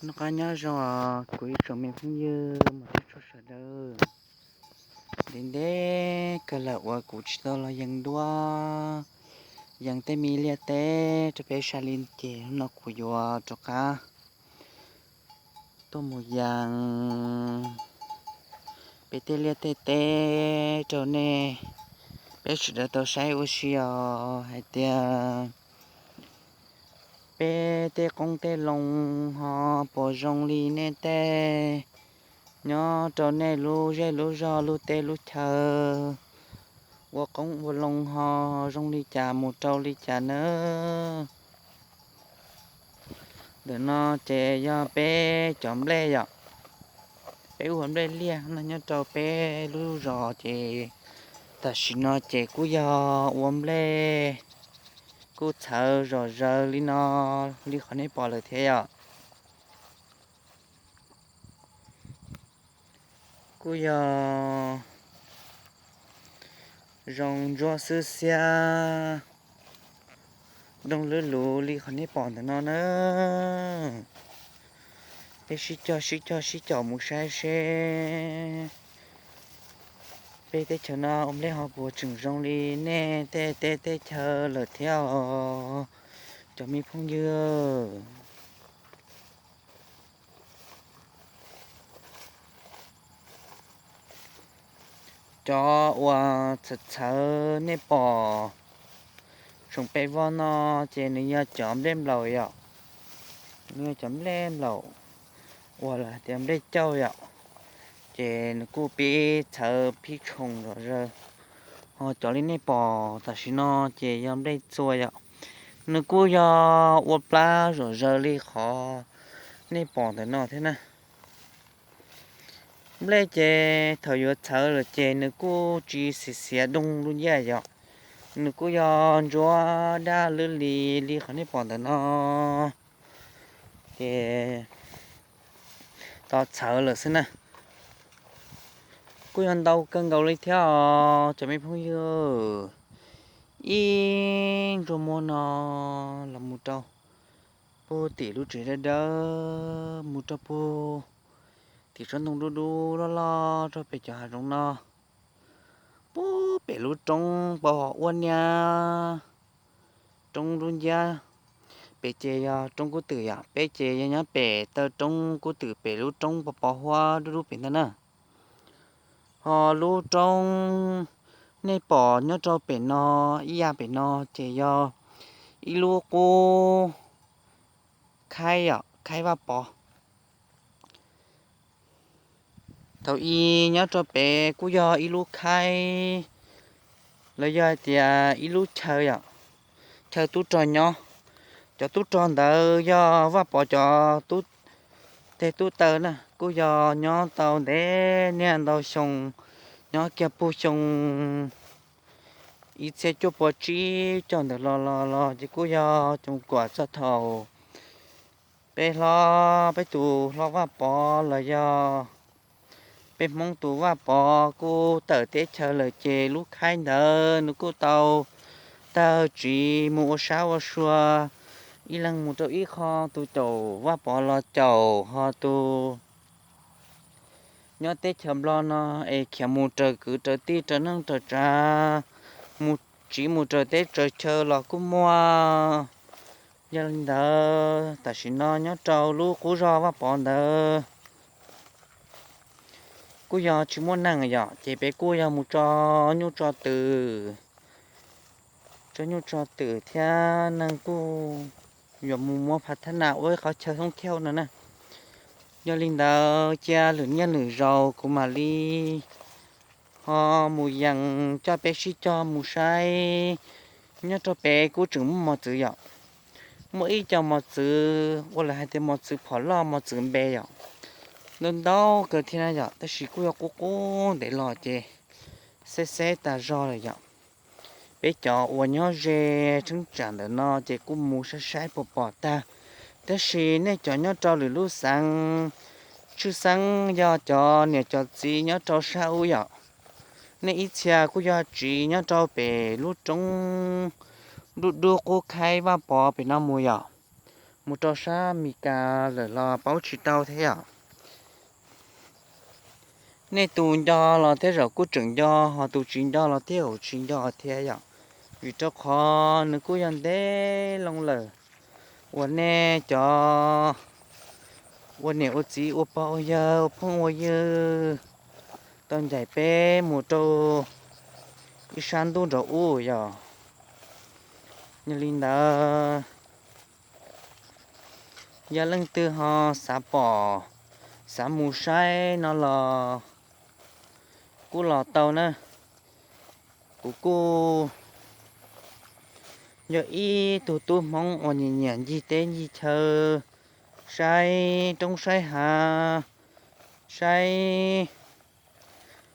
Noj qab nyob zoo kuv ib tsoom me phooj ywg mas teb tsuj sawv daws. Ntev ntev kawg lawm uas kuv tsis tau los yees duab, yees tej me liaj teb rau peb saib li ces hnub no kuv yuav rov qab tuaj mus yees peb tej liaj tej teb rau nej peb sawv daws tau saib ua si os hais tias peb tej qoob tej loo ho puas zoo li nej tej nyob rau nej lub zej lub zog lub teb lub chaw, ua qoob ua loo ho zoo li cas mus rau li cas nawb. Ntawm no ces yog peb cov nplej yom, peb ua nplej liaj no nyob rau peb lub zos ces tam sim no ces kuj yog ua nplej kuj txhawv zom zaws li no li qhov nej pom lawm thiab yom. Kuj yog zoo ntsuab xwb xiab, doo lwb luv li qhov nej pom ntawm no na. Peb sib cog sib cog sib caum mus saib seb peb teb chaws no ua nplej ho puas tseem zoo li nej tej teb teb chaw lawm thiab os cov me phooj ywg. Cov uas txhawv txhawv nej pom tsoom peb voj no ces nws yog cov nplej nplaum yom. Nws yog cov nplej nplaum uas lawv hais tias nplej cauj yom. Ces nws kuj pib txhawv pib tshoom zom zaws. Ho cov li nej pom tam sim no ces yog nplej txua yom. Nws kuj yog ua plab zom zaws li qhov nej pom ntawm no thiab na. Nplej ces thaum yuav txhawv lawm ces nws kuj tsis xiav xiav doo dub nciab yom. Nws kuj yog ntsuab daj lwb li li qhov nej pom ntawm no. Ces tau txhawv lawm xwb na. Kuj yog ntau kawg nkaus li thiab os cov me phooj ywg. Ib ntsug muag no los mus rau puag tim lub tsev dawb dawb, mus rau puag tim tsob ntoo dub dub loj loj rau pem cov hav zoov no. Puag pem lub roob pos ua niag roob dub nciab, pem ces yog roob kub twm yom, peb ces yog nyob pem taw roob kub twm pem lub roob pos pos huab dub dub pem ntag na. Ho lub roob nej pom nyob rau pem no, ib yam pem no ces yog ib lub qub khaib yom, khaib vaj pov. Thaum ub nyob rau pem kuj yog ib lub khaib los yog hais tias ib lub chaw yom, chaw tub rog nyob. Cov tub rog ntawd yog Vaj Pov cov tub, tej tub taw na, kuj yog nyob tau ntev niaj ntau xyoo, nyob kiag puag xyoo ib txhiab cuaj pua tsib caug ntawd los los los ces kuj yog xyoo kuam txog thaum peb hlob peb tus hlob Vaj Pov los yog peb Hmoob tus Vaj Pov kuj tawm teb chaws lawm ces lub khaib ntawd nws kuj tau tawg tsiv mus ua sab ua sua, ib leeg mus rau ib qho, tus caum Vaj Pov los caum, ho tus nyob teb chaws Nplog no es khiav mus raws kwv raws tij raws neej raws tsav, mus tsiv mus raws teb raws chaw los kuj muaj. Yog li ntawd tam sim no nyob rau lub qub zos Vaj Pov ntawd kuj yog tsis muaj neeg yom, ces peb kuj yog mus tso nyuj tso twm, tso nyuj tso twm thiab neeg kuj yuav mus muab phav thab nas ua ib qhov chaw thoob thauj no na. Yog li ntawd cia lwm niaj lwm zaus kuv mam li ho mus yees coj peb sib cog mus saib. Nyob rau pem kuj tseem muaj mos txwv yom. Muaj ib co mos txwv uas lawv hais tias mos txwv phom loj mos txwv npe yom. Ntau ntau kawg thiab na yom, tab sis kuj yog qub qub ntev los ces xeb xeb tas zog lawm yom. Peb cov uas nyob ze cheeb tsam ntawm no ces kuj mus saib saib puas pom tag. Tab sis nej cov nyob rau lwm lub xeev, tshwj xeeb yog cov niam cov txiv nyob rau sab ub yom, nej ib txhia kuj yog tsiv nyob rau pem lub roob dub dub qub khaib Vaj Pov pem no mus yom. mus rau sab Meskas lawm los paub tsis tau thiab yom. Nej tus nco los tej zaum kuj tseem nco, ho tus tsis nco los tej zaum tsis nco thiab yom. Vim rau qhov nws kuj yog ntev loo lawm uas nej cov ua niam ua txiv ua pog ua yawg ua phooj ua ywg tau ncaim peb mus rau ib sab ntuj nraum ub yom. Yog li ntawd, yog leej twg ho xav pom, xav mus saib no los kuj los tau na. Kuv kuj yog ib tug tub Hmoob uas nyiam nyiam ncig teb ncig chaw, saib roob saib hav, saib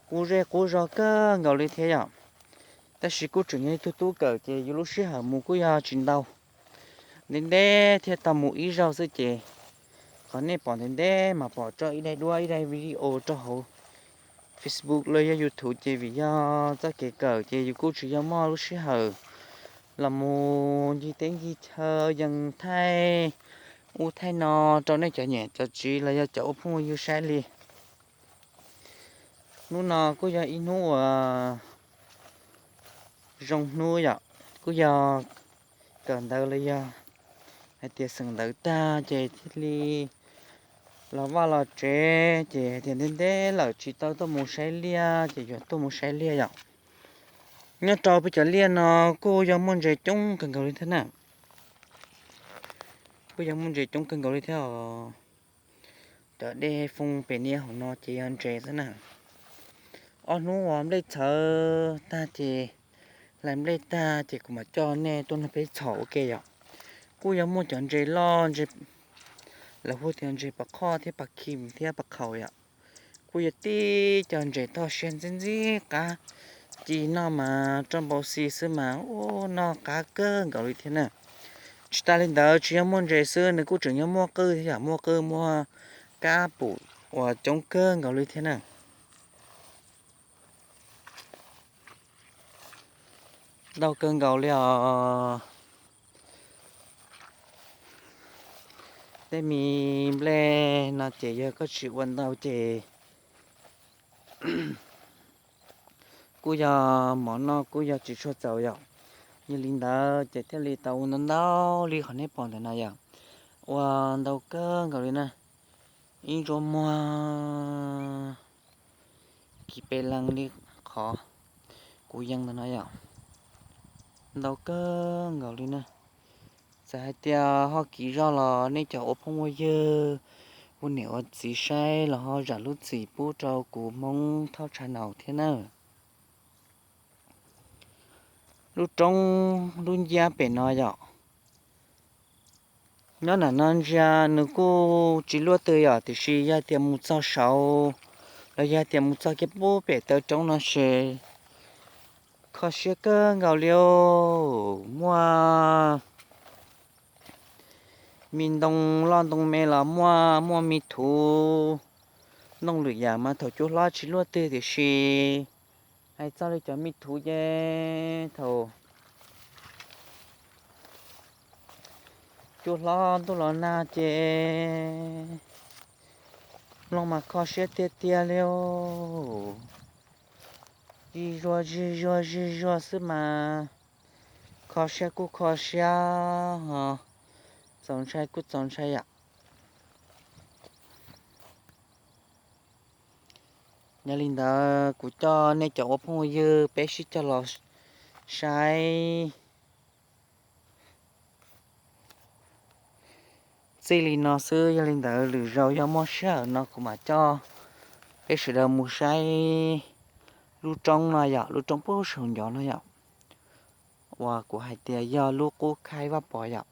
qub zej qub zog kawg nkaus li thiab yom. Tab sis kuj tseem yog ib tug tub kawm ces yus lub sij hawm mus kuj yog tsis ntau, ntev ntev thiaj tau mus ib zaug xwb ces qhov nej pom ntev ntev mas pom tso ib daim duab ib daim video rau hauv Facebook los yog YouTube ces vim yog txoj kev kawm ces yus kuj tsis yog muaj lub sij hawm los mus ncig teb ncig chaw yees thaij ub thaij no rau nej cov niam cov txiv los yog cov ua phooj ua ywg saib li. Hnub no kuj yog ib hnub uas zoo hnub yom, kuj yog kawm ntawv los yog hais tias xeem ntawv tag ces thiaj li los vaj los tsev ces hais tias ntev ntev lawm tsis tau tuaj mus saib liaj ces yuav tuaj mus saib liaj yom. Nyob rau peb cov liaj no kuj yog muaj ntses coob kawg nkaus li thiab na. Kuj yog muaj ntses coob kawg nkaus li thiab os. Cov dej foo pem niab hauv no ces yog ntses xwb na. Ob hnub uas nplej txhawv tag ces, hlais nplej tag ces kuv mam coj nej tuaj nrog peb txhom ua ke yom. Kuj yog muaj cov ntses loj, lawv hu tias ntses pas khoj thiab pas khim thiab pas khaum yom. Kuj yog tib co ntses toj siab ntxib ntxib qab ci noj mas roj npau xi xwb mas ub noj qab kawg nkaus li thiab na. Tsis tas li ntawd tsis yog muaj ntses xwb nws kuj tseem yog muaj qwj thiab yom, muaj qwj muaj kab pum uas coob kawg nkaus li thiab na. Ntau kawg nkaus li os. Tej me nplej no ces yog koj tsis ua ntau ces kuj yog mov noj kuj yog tsis tshua txaus yom. Yog li ntawd ces thiaj li tau ua ntau ntau li qhov nej pom ntawm no yom. Ua ntau kawg nkaus li na. Ib ntsua muag kiv pes lees li qhov kuv yees ntawm no yom. Ntau kawg nkaus li na. Txawm hais tias ho kiv zog los nej cov ua phooj ua ywg, ua niam ua txiv saib los ho zam lub txim pub rau kuv Hmoob Thauj Tshaj Naus thiab na. Lub roob lub nciab pem no yom. Nyob nram no ntsia nws kuj tsis luaj twg yom, tiam sis yog tias mus txog saud los yog tias mus txog kiag pub pem taw roob no ces kho siab kawg nkaus li. Muaj me ntoo loj ntoo me los muaj, muaj me thuv, ntoo lwm yam mas thaum cua hlob tsis luaj twg tiam sis hais txog li cov me thuv ces thaum cua hlob ntuj los nag ces mloog mas kho siab tiag tiag li. Zig zuag zig zuag zig zuag xwb mas kho siab kuj kho siab ho txaus ntshai kuj txaus ntshai yom. Yog li ntawd kuv coj nej cov ua phooj ua ywg peb sib cog los saib txij li no xwb. Yog li ntawd lwm zaus yog muaj sij hawm no kuv mam coj peb sawv daws mus saib lub roob no yom, lub roob puag saum ncov no yom, uas kuv hais tias yog lub qub khaib Vaj Pov yom.